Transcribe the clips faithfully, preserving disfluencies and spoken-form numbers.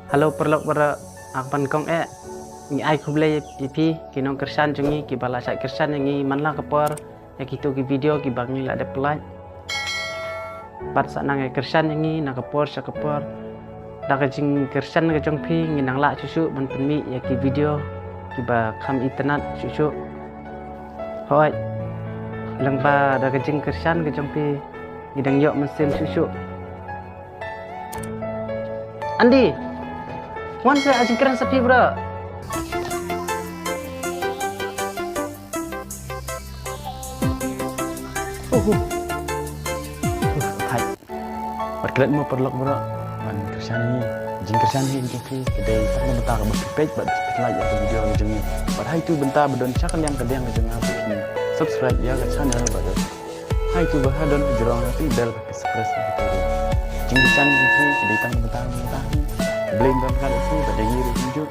Hello paralok baroh, nga pynkyndit, ngi ai khublei ïa phi ki nongkyrshan jong ngi kiba la shait kyrshan ïa ngi man la ka por ïa kito ki video kiba ngi la dep pynlait. Bad sa nang ïa kyrshan ïa ngi na ka por sha ka por. Da ka jingkyrshan ka jong phi ngi nang lah shuh shuh ban pynmih ïa ki video kiba kham itynnad shuh shuh. Hooid, lyngba da ka jingkyrshan ka jong phi ngi dang ïoh mynsiem shuh shuh. Andy, wan sa ai jingkren sa phi bro. Uhu. Hai. Bad klet mo paralok baroh ban kyrshan ïa ngi. Jingkyrshan ïa ngi jong phi ka dei tang na bynta kaba phi peit bad phi like ïa ka video ka jong ngi. Bad ha itu bynta ba don sha ka liang ka diang ka jong nga, phi subscribe ïa ka channel bad ha itu ba ha don ka jrong ha phi bell ka press ïa ka jrong. Jingkyrshan ïa ngi jong phi ka dei tang na bynta kaba phi blame don ka da phi bad da ngi ruh kumjuh.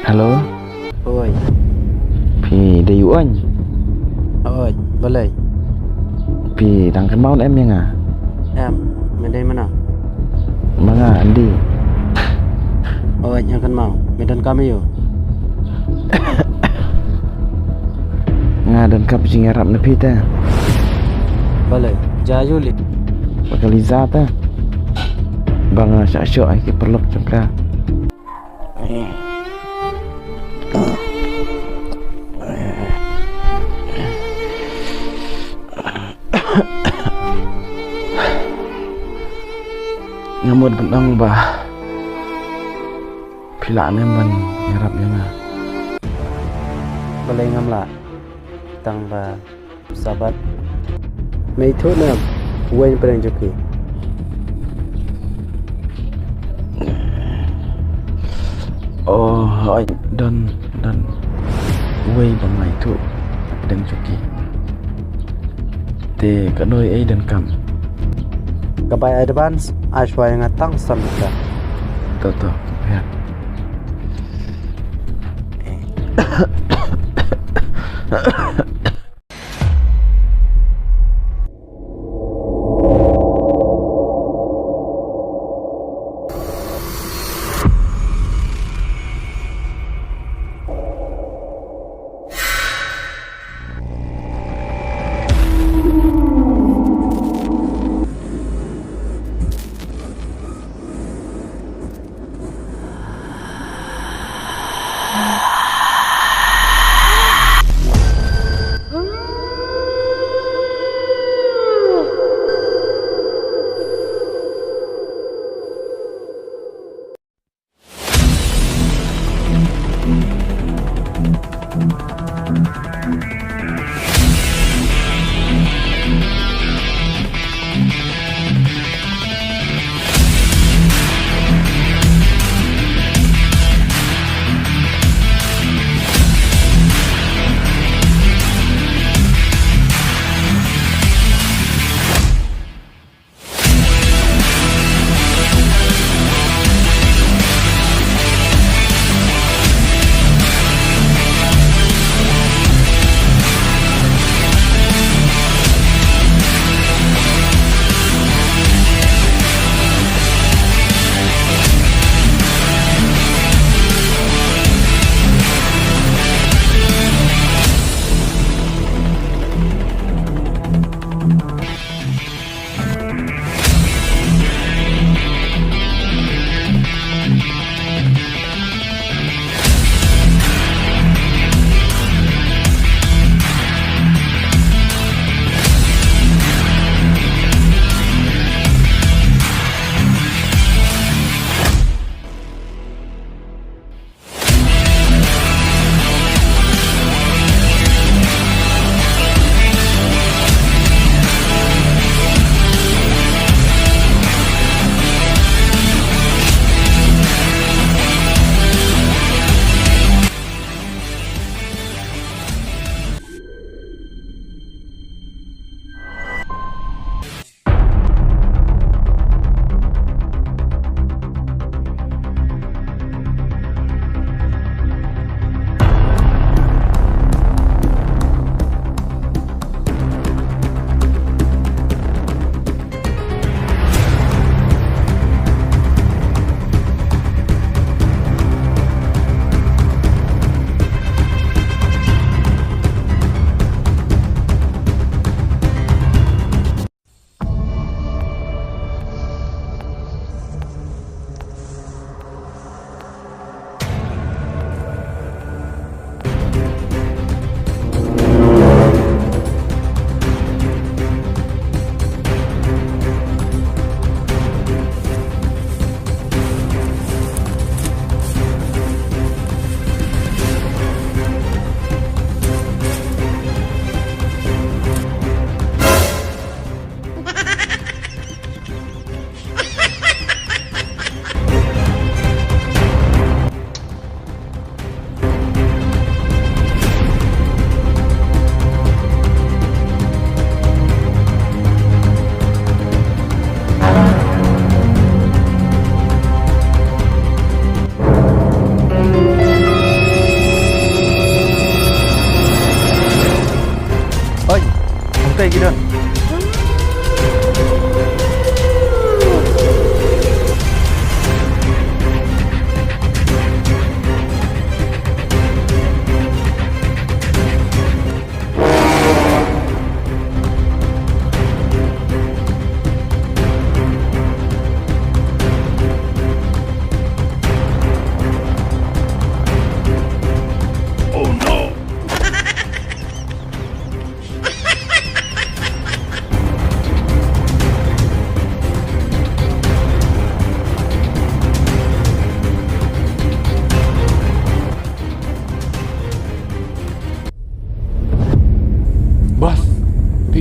Hello. Oi. Phi dei u Oin? Oi, balei? Phi dang kynmaw em ïa nga? Em, me dei mano? Ma nga Andy. Oi, nga kynmaw. Me donkam ïa u? Nga donkam jingïarap na phi te. Balei? Jia ïa u lei. Ba ka Liza te. Ba nga shah shoh ïa ki paralok jong ka. Nga mut ban ong ba phi lah ne em ban ïarap ïa nga. Balei ngam lah? Tang ba Sabat. Me ïathuh ne em uwei na pdeng jong ki? Oh, hooid, don, don uwei ba nga ïathuh na pdeng jong ki. Te kano ei donkam? Ka bai advance, ai shuwa ïa nga tang san ka. To, to, to, ïa.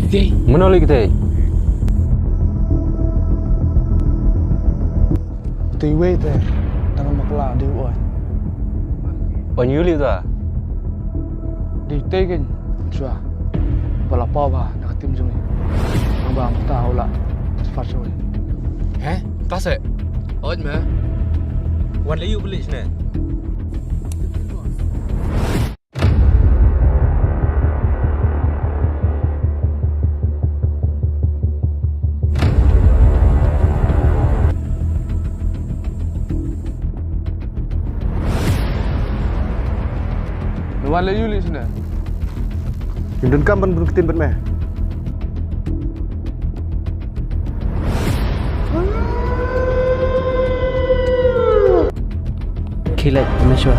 Mano lei kita? Te wei te, tang makla di oi. Oi, yu lei ta? Di te ken, chwa. Ba la paw ba na ka tim jong ngi. Nang ba mynta u la transfer sha wei. He? Ta se? Oj me. Wan lei yu beli sne. Wan lei yu lei sne. Ngim donkam ban bun ktien bad me. Khie leit, me shuwa.